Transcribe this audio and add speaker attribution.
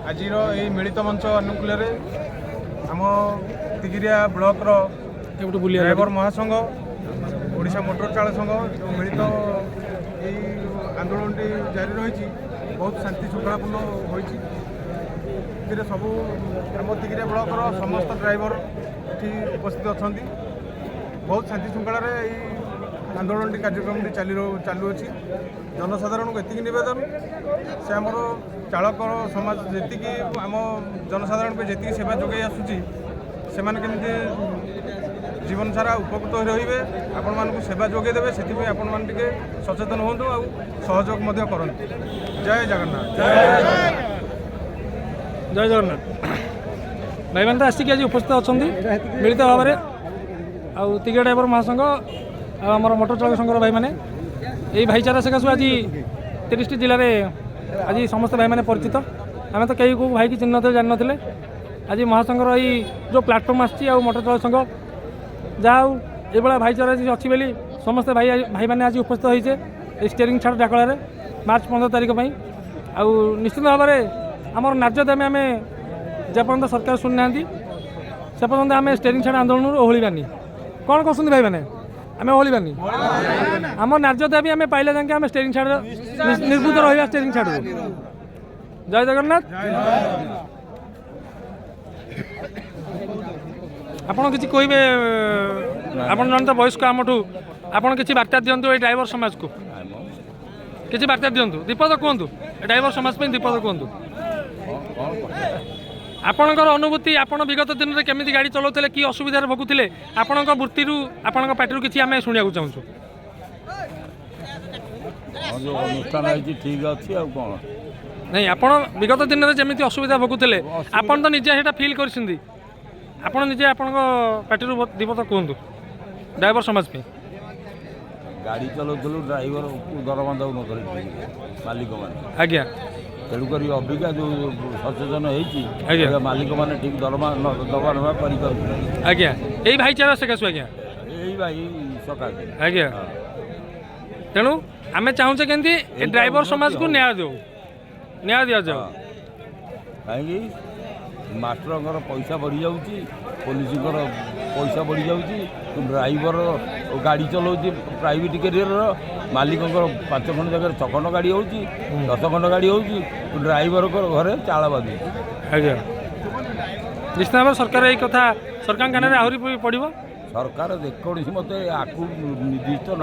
Speaker 1: ଆଜିର ଏହି ମିଳିତ ମଞ୍ଚ ଆନୁକୂଲ୍ୟରେ ଆମ ତିଗିରିଆ ବ୍ଲକର
Speaker 2: ଏପଟୁ ବୁଲିବା
Speaker 1: ଡ୍ରାଇଭର ମହାସଂଘ, ଓଡ଼ିଶା ମୋଟର ଚାଳକ ସଂଘ ଯେଉଁ ମିଳିତ ଏହି ଆନ୍ଦୋଳନଟି ଜାରି ରହିଛି, ବହୁତ ଶାନ୍ତି ଶୃଙ୍ଖଳାପୂର୍ଣ୍ଣ ହୋଇଛି। ଏଥିରେ ସବୁ ଆମ ତିଗିରିଆ ବ୍ଲକର ସମସ୍ତ ଡ୍ରାଇଭର ଏଠି ଉପସ୍ଥିତ ଅଛନ୍ତି। ବହୁତ ଶାନ୍ତି ଶୃଙ୍ଖଳାରେ ଏହି ଆନ୍ଦୋଳନଟି, କାର୍ଯ୍ୟକ୍ରମଟି ଚାଲୁଅଛି। ଜନସାଧାରଣଙ୍କୁ ଏତିକି ନିବେଦନ, ସେ ଆମର ଚାଳକ ସମାଜ ଯେତିକି ଆମ ଜନସାଧାରଣଙ୍କୁ ଯେତିକି ସେବା ଯୋଗାଇ ଆସୁଛି, ସେମାନେ କେମିତି ଜୀବନ ସାରା ଉପକୃତ ହୋଇ ରହିବେ, ଆପଣମାନଙ୍କୁ ସେବା ଯୋଗାଇ ଦେବେ, ସେଥିପାଇଁ ଆପଣମାନେ ଟିକେ ସଚେତନ ହୁଅନ୍ତୁ ଆଉ ସହଯୋଗ ମଧ୍ୟ କରନ୍ତୁ। ଜୟ ଜଗନ୍ନାଥ।
Speaker 2: ଜୟ ଜଗନ୍ନାଥ। ଭାଇମାନେ ତ ଆସିକି ଆଜି ଉପସ୍ଥିତ ଅଛନ୍ତି ମିଳିତ ଭାବରେ, ଆଉ ତିଗିରିଆ ଡ୍ରାଇଭର ମହାସଂଘ ଆଉ ଆମର ମୋଟର ଚାଳକ ସଂଘର ଭାଇମାନେ। ଏଇ ଭାଇଚାରା ସକାଶୁ ଆଜି 30ଟି ଜିଲ୍ଲାରେ ଆଜି ସମସ୍ତେ ଭାଇମାନେ ପରିଚିତ। ଆମେ ତ କେହି କେଉଁ ଭାଇକି ଚିହ୍ନି ନଥିଲେ, ଜାଣିନଥିଲେ। ଆଜି ମହାସଂଘର ଏଇ ଯେଉଁ ପ୍ଲାଟଫର୍ମ ଆସିଛି ଆଉ ମୋଟର ଚାଳକ ସଂଘ, ଯାହା ହଉ, ଏଇଭଳିଆ ଭାଇଚାରା ଆଜି ଅଛି ବୋଲି ସମସ୍ତେ ଭାଇମାନେ ଆଜି ଉପସ୍ଥିତ ହେଇଛେ ଏଇ ଷ୍ଟେରିଂ ଛାଡ଼ ଡାକରାରେ ମାର୍ଚ୍ଚ 15 ତାରିଖ ପାଇଁ। ଆଉ ନିଶ୍ଚିତ ଭାବରେ ଆମର ନ୍ୟାଯ୍ୟ ଦାବି ଆମେ ଯେପର୍ଯ୍ୟନ୍ତ ସରକାର ଶୁଣିନାହାନ୍ତି, ସେ ପର୍ଯ୍ୟନ୍ତ ଆମେ ଷ୍ଟେରିଂ ଛାଡ଼ ଆନ୍ଦୋଳନରୁ ଓହଳିବାନି। କ'ଣ କହୁଛନ୍ତି ଭାଇମାନେ? ଆମେ ଓହଳିବାନି। ଆମ ନ୍ୟାଯ୍ୟ ଦାବି ଆମେ ପାଇଲେ ଯାକେ ଆମେ ଷ୍ଟେରିଂ ଛାଡ଼ ନିର୍ବୃତ ରହିବା ଷ୍ଟେରିଂ ଛାଡ଼ରୁ। ଜୟ ଜଗନ୍ନାଥ। ଆପଣ କିଛି କହିବେ? ଆପଣ ଜଣେ ତ ବୟସ୍କ ଆମଠୁ, ଆପଣ କିଛି ବାର୍ତ୍ତା ଦିଅନ୍ତୁ ଏଇ ଡ୍ରାଇଭର ସମାଜକୁ। କିଛି ବାର୍ତ୍ତା ଦିଅନ୍ତୁ, ଦିପଦ କୁହନ୍ତୁ, ଏ ଡ୍ରାଇଭର ସମାଜ ପାଇଁ ଦିପଦ କୁହନ୍ତୁ। ଆପଣଙ୍କର ଅନୁଭୂତି, ଆପଣ ବିଗତ ଦିନରେ କେମିତି ଗାଡ଼ି ଚଲାଉଥିଲେ, କି ଅସୁବିଧାରେ ଭୋଗୁଥିଲେ, ଆପଣଙ୍କ ବୃତ୍ତିରୁ, ଆପଣଙ୍କ ପାଟିରୁ କିଛି ଆମେ ଶୁଣିବାକୁ ଚାହୁଁଛୁ।
Speaker 3: ହଁ, ଯେଉଁ ଅନୁଷ୍ଠାନ ହେଇଛି ଠିକ୍ ଅଛି, ଆଉ କ'ଣ?
Speaker 2: ନାଇଁ, ଆପଣ ବିଗତ ଦିନରେ ଯେମିତି ଅସୁବିଧା ଭୋଗୁଥିଲେ, ଆପଣ ତ ନିଜେ ସେଇଟା ଫିଲ୍ କରିଛନ୍ତି। ଆପଣ ନିଜେ ଆପଣଙ୍କ ପାଟିରୁ ଦିପଦ କୁହନ୍ତୁ ଡ୍ରାଇଭର ସମାଜ ପାଇଁ।
Speaker 3: ଗାଡ଼ି ଚଲାଉଥିଲୁ, ଡ୍ରାଇଭରକୁ ଦରମା ଦେଉନଥିଲେ ଠିକ୍ ମାଲିକମାନେ। ତେଣୁକରି ଅବିକା ଯେଉଁ ସଚେତନ ହେଇଛି, ଅବିକା ମାଲିକମାନେ ଠିକ୍ ଦରମା ଦେବା ନେବା କରିପାରୁଛନ୍ତି।
Speaker 2: ଆଜ୍ଞା, ଏଇ ଭାଇଚାରା ସକାଶୁ ଆଜ୍ଞା।
Speaker 3: ଏଇ ଭାଇ ସକାଶେ।
Speaker 2: ଆଜ୍ଞା, ତେଣୁ ଆମେ ଚାହୁଁଛେ କେମିତି ଏ
Speaker 3: ଏଇଟା
Speaker 2: ଡ୍ରାଇଭର
Speaker 3: ଉନ୍ନତି
Speaker 2: ସମାଜକୁ
Speaker 3: ହଉ।
Speaker 2: ନ୍ୟାୟ ଦେଉ, ନ୍ୟାୟ ଦିଆଯାଉ।
Speaker 3: ହଁ। କାହିଁକି ମାଷ୍ଟରଙ୍କର ପଇସା ବଢ଼ିଯାଉଛି, ପୋଲିସଙ୍କର ପଇସା ବଢ଼ିଯାଉଛି, ଡ୍ରାଇଭର ଗାଡ଼ି ଚଲାଉଛି ପ୍ରାଇଭେଟ୍ କ୍ୟାରିୟରର ମାଲିକଙ୍କର 5 ଖଣ୍ଡ ଜାଗାରେ 6 ଖଣ୍ଡ ଗାଡ଼ି ହେଉଛି, 10 ଖଣ୍ଡ ଗାଡ଼ି ହେଉଛି, ଡ୍ରାଇଭରଙ୍କର ଘରେ ଚାଳ ବାନ୍ଧୁଛି।
Speaker 2: ଆଜ୍ଞା, ନିଶ୍ଚିତ ଭାବରେ ସରକାର ଏଇ କଥା ସରକାରଙ୍କ କାନରେ ଆହୁରି ପଡ଼ିବ।
Speaker 3: ସରକାର ଯେକୌଣସି ମତେ ଆକୁ ନିର୍ଦ୍ଦିଷ୍ଟ ନ